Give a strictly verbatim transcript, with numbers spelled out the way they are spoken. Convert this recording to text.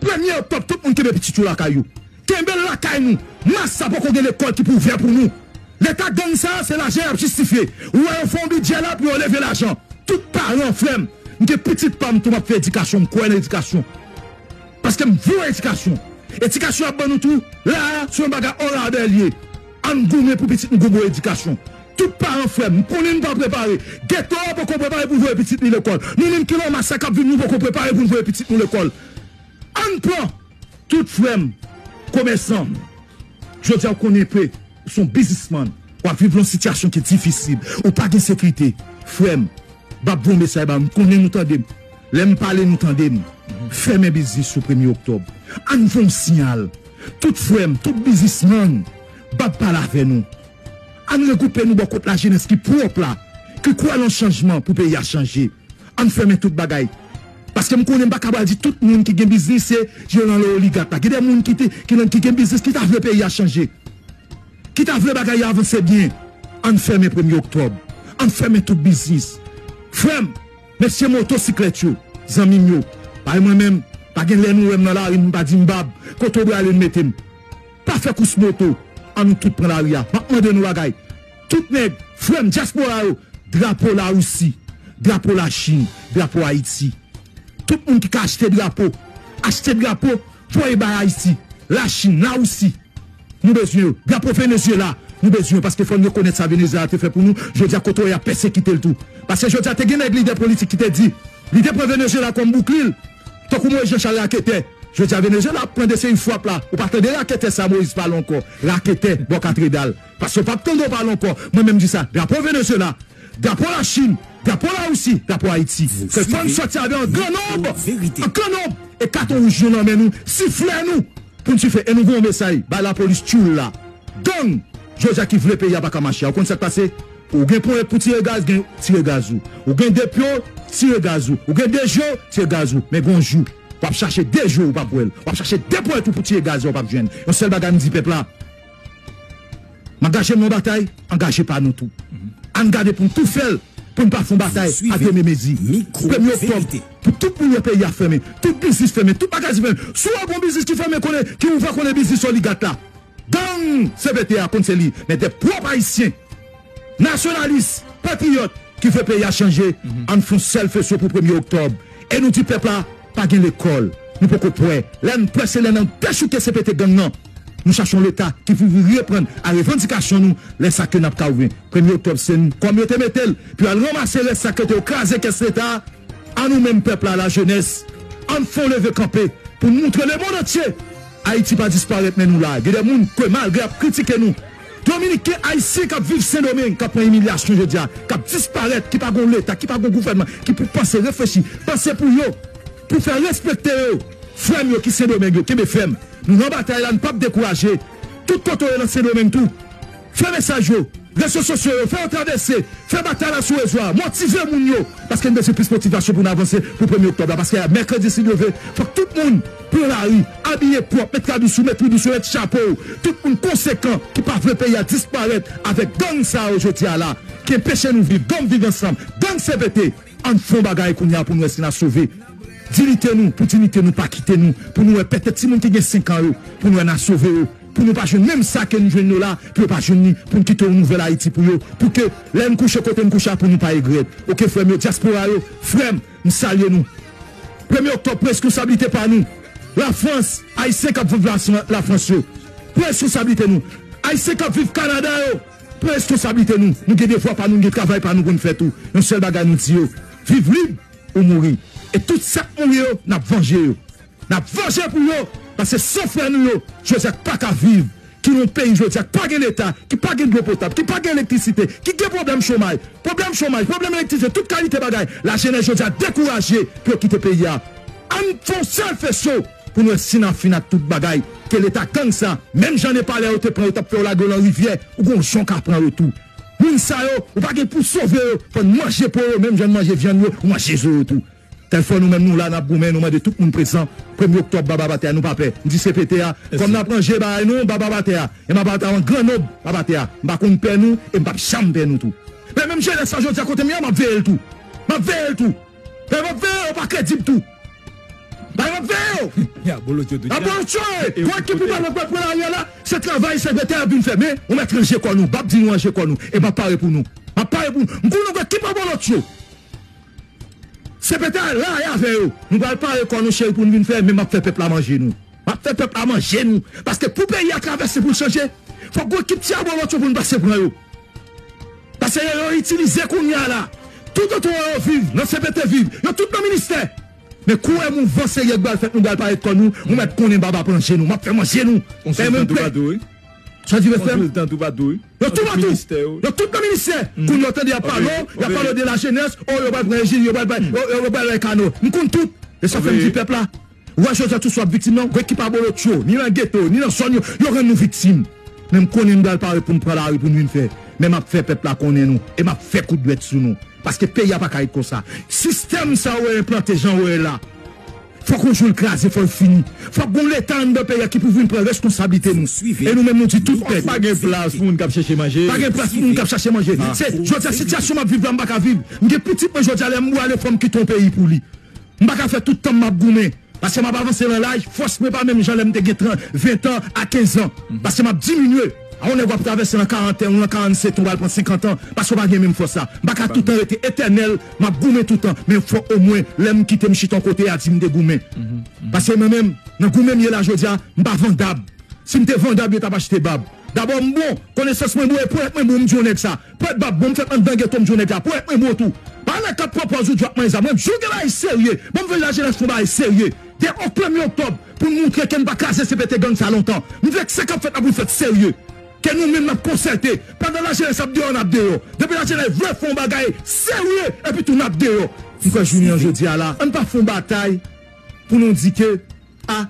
Premye oktòb, tout moun kenbe pitit yo lakay yo. Kenbe l lakay nou. Mas sa poko gen lekòl ki pou ouvè pou nou. Leta gang sa a, se lajan y ap jistifye. Ou wè yo fè yon bidjè la pou yo leve lajan. Tout paran, frè m, m gen pitit pa m tou, m ap fè edikasyon, m kwè nan edikasyon. Paske m vle edikasyon. Edikasyon y ap ban nou tou, la a, se yon bagay orabè l ye. Ann goumen pou pitit nou gon bon edikasyon. Tout paran, frè m, m konnen nou pa prepare. Geto a poko prepare pou voye pitit li lekòl. Nou menm ki nan mas sa k ap viv, nou poko prepare pou n voye pitit nou lekòl. Ann pran tout frè m, komèsan. Jodi a, ou konnen pe, ou se yon biznismann. W ap viv nan yon sitiyasyon ki difisil. Ou pa gen sekirite. Frè m, m ap voye yon mesaj ba nou. M konnen nou tande m. Lè m pale, nou tande m. Fèmen biznis sou premye oktòb. Ann voye yon siyal. Tout frè m, tout biznismann, m ap pale avè nou. Ann regwoupe nou bò kot lajenès ki pwòp la, ki kwè nan chanjman pou peyi a chanje. Ann fèmen tout bagay. Paske m konnen m pa ka pral di tout moun ki gen biznis se yo nan le oligak la. Gen de moun ki te, ki nan, ki gen biznis ki ta vle peyi a chanje. Ki ta vle bagay yo avanse byen. Ann fèmen premye oktòb. Ann fèmen tout biznis. Frè m, mesye motosiklèt yo, zanmi m yo, bay mwen menm, pa gen lè nou wè m nan lari, m pa di m bab, kote w prale n mete m. Pa fè kous moto, ann nou tout pran lari a. M ap mande nou bagay. Tout nèg, frè m, dyaspora yo, drapo Larisi, drapo Lachin, drapo Ayiti. Tout moun ki ka achte drapo, achte drapo, voye bay Ayiti, Lachin, Larisi. Nou bezwen yo. Drapo Venezyela, nou bezwen yo, paske fò n rekonèt sa Venezyela te fè pou nou. Jodi a, kote w ye a, y ap pèsekite l tou. Paske jodi a, te gen nèg lidè politik ki te di, li te pran Venezyela kòm boukli l, tankou Moyiz Janchal raketè. Jodi a, Venezyela ap pran de seri frap la. Ou pa tande raketè sa Moyiz pale ankò. Raketè, bò katredal. Paske w p ap tande w pale ankò. Mwen menm di sa. Drapo Venezyela, drapo Lachin, drapo Larisi, drapo Ayiti. Se fò n sòti avè an gran nonb, an gran nonb, e katon wouj nou nan men nou, sifle nou, pou n sifle. E nou voye yon mesaj bay lapolis tchoul la. Gang, jodi a ki vle peyi a pa ka mache a. Ou konn sa k pase? Ou gen ponyèt pou tire gaz, gen tire gaz ou. Ou gen de pye, tire gaz ou. Ou gen de je, tire gaz ou. Men gon jou, w ap chache de je w, w p ap wè l. W ap chache de ponyèt ou pou tire gaz ou, w p ap jwenn. Yon sèl bagay m di pèp la, m angaje m nan batay, angaje pa nou tou. Ann gade pou n tou fè l, pou n pa fè yon batay a demi mezi. Premye oktòb, pou tout moun wè peyi a fèmen, tout biznis fèmen, tout magazin fèmen. Si w wè gon biznis ki fèmen, konnen, ki ouvè, konnen biznis oligak la. Gang C P T a konn se li, men de pwòp Ayisyen, nasyonalis, patriyòt, ki vle peyi a chanje, ann fè yon sèl feso pou premye oktòb. E nou di pèp la, pa gen lekòl. Nou poko prè. Lè n prè, se lè n dechouke C P T gang nan. Nou chache yon Leta ki vin reprann a revandikasyon nou, lè sa ke n ap ka ouvri. Premye oktòb, se n, kòm yo te mete l, pou y al ranmase rès sa ke te yo kraze kès Leta a. A nou menm pèp la, lajenès, ann fè yon leve kanpe pou n montre lemonn antye Ayiti pa disparèt, men nou la. Gen de moun ke malgre y ap kritike nou, Dominiken, Ayisyen k ap viv Sendomeng, k ap pran imilyasyon jodi a, k ap disparèt, ki pa gon Leta, ki pa gon gouvènman, ki pou panse, reflechi, panse pou yo, pou fè respekte yo. Frè m yo ki Sendomeng yo, kenbe fèm. Nou nan batay la, nou p ap dekouraje. Tout kote w ye nan Sendomeng tou, fè mesaj yo, rezo sosyo yo, fè yo travèse, fè batay la sou rezo a, motive moun yo, paske n bezwen plis motivasyon pou n avanse pou premye oktòb la, paske mèkredi, si Dye vle, fòk tout moun pran lari, abiye pwòp, met kabis ou, met tribis ou, met chapo w, tout moun konsekan ki pa vle peyi a disparèt avèk gang sa yo jodi a la, ki enpeche nou viv, gang Viv Ansanm, gang C P T, ann fè yon bagay kounye a pou n wè si n a sove diyite nou, pou diyite nou pa kite nou, pou nou wè petèt timoun ki gen senk an yo, pou n wè n a sove yo, pou nou pa jwenn menm sa ke n jwenn yo la, pou yo pa jwenn li, pou n kite yon nouvèl Ayiti pou yo, pou ke lè n kouche kote n kouche a, pou nou pa regrèt. Oke, frè m yo, dyaspora yo, frè m, m salye nou. Premye oktòb, pran reskonsablite pa nou. Lafrans, Ayisyen k ap viv Lafrans yo, pran reskonsablite nou. Ayisyen k ap viv Kanada yo, pran reskonsablite nou. Nou gen devwa pa nou, nou gen travay pa nou pou n fè tou. Yon sèl bagay nou di yo, viv lib ou mouri. E tout sa k mouri yo, n ap vanje yo. N ap vanje pou yo, paske se frè nou yo, jodi a k pa ka viv, ki nan yon peyi jodi a k pa gen Leta, ki pa gen dlo potab, ki pa gen elektrisite, ki gen pwoblèm chomay, pwoblèm chomay, pwoblèm elektrisite, tout kalite bagay. Lajenès jodi a dekouraje pou yo kite peyi a. Ann fè yon sèl feso pou n wè si n a fin ak tout bagay. Ke Leta gang sa, menm jan Nepalè yo te pran yo, t ap fè yo lage yo nan rivyè, ou gon jan w ka pran yo tou. Moun sa yo, ou pa gen pou sove yo, fò n manje po yo, menm jan n manje vyann yo, ou manje zo yo tou. Tèlfò nou menm nou la, n ap goumen, nou mande tout moun prezan. Premye oktòb, Baba Batè a, nou pa pè. M di C P T a, kòm n ap ranje bagay nou, Baba Batè a. E Baba Batè a, an gran nonb, Baba Batè a. M pa konn pè nou, e m p ap janm pè nou tou. Men menm jenès sa jodi a kote m ye a, m ap veye l tou. M ap veye l tou. Men m ap veye yo pa kredib tou. M p Ay, m ap veye yo. Y a bolotyo tou. Y a bolotyo, e. Gwo ekip ou pa nan pèp la, la, se travay sekretè ap vin fè. Men, ou mèt ranje kò nou. M ap di nou ranje kò nou. E m ap pare pou nou. M ap pare pou nou. M konnen gwo ekip a bolotyo. Se pete la, y avè yo. Nou pral pare kò nou, cheri, pou n vin fè. Men m ap fè pèp la manje nou. M ap fè pèp la manje nou. Paske pou peyi a travèse, pou l chanje, fòk gwo ekip ti a bolotyo pou n pase pran yo. Paske yo, yo itilize kounye a la. Tout otowo yo viv, nan C P T viv. Yo tout nan ministè. Men kou w wè mouvman serye k pral fèt, nou pral parèt kò nou, nou mèt konnen baba pran je nou. M ap fè manje nou. Konsiltan toupatou, wi. Sa di, frè m? Konsiltan toupatou, wi. Yo toupatou. Yo tout nan ministè. Kounye a w tande y ap pale, y ap pale de lajenès, o, yo pral pran Ejil, yo pral bay, yo, yo pral bay kano. M konn tout. E sa fè m di pèp la. Ou wè jodi a tout sa w ap viktim nan, gwo ekip a bolotyo, ni nan geto, ni nan zòn yo, yo rann nou viktim. Men m konnen m pral pare pou m pran lari pou n vin fè. Men m ap fè pèp la konnen nou, e m ap fè kout dwèt sou nou. Paske peyi a pa ka ret konsa. Sistèm sa yo enplante jan yo ye la, fòk yon jou l kraze, fò l fini. Fòk gon Leta anndan peyi a ki pou vin pran reskonsablite nou. E nou menm nou di tout pèp. Pa gen plas pou moun k ap chèche manje. Pa gen plas pou moun k ap chache manje. Se jodi a sitiyasyon m ap viv la, m pa ka viv. M gen pitit mwen jodi a, lè m boule fò m kite yon peyi pou li. M pa ka fè tout tan m ap goumen. Paske m ap avanse nan laj, fòs mwen pa menm jan lè m te gen trant, ven an a kenz an. Paske m ap diminye. A yon nèg w ap travèse nan karantèn, ou nan karannsèt, ou pral pran senkant an. Paske w pa gen menm fòs la. M pa ka toutan rete etènèl, m ap goumen toutan. Men fò omwen, lè m kite m chita yon kote a, di m te goumen. Paske mwen menm, nan goumen m ye la jodi a, m pa vandab. Si m te vandab, yo t ap achte bab. Dabò, m bon, konesans mwen bon, e ponyèt mwen bon, m di yon nèg sa. Ponyèt bab bon, m fèt anndan geto, m di yon nèg la. Ponyèt mwen bon tou. Pa nèg k ap pran pòz ou di w ap manyen zam. Mwen, m jou gen bagay serye. Bon, m vle lajenès fè yon bagay serye. Te o premye oktòb, pou n montre ke n pa kraze C P T gang sa lontan. M vle ke sa k ap fèt la pou l fèt serye. Ke nou menm n ap konsète. Pandan lajenès ap deyò, n ap deyò. Depi lajenès vle fè yon bagay serye, epi tou n ap deyò. M kwè jounen an jodi a la, ann pa fè yon batay pou nou di ke, a,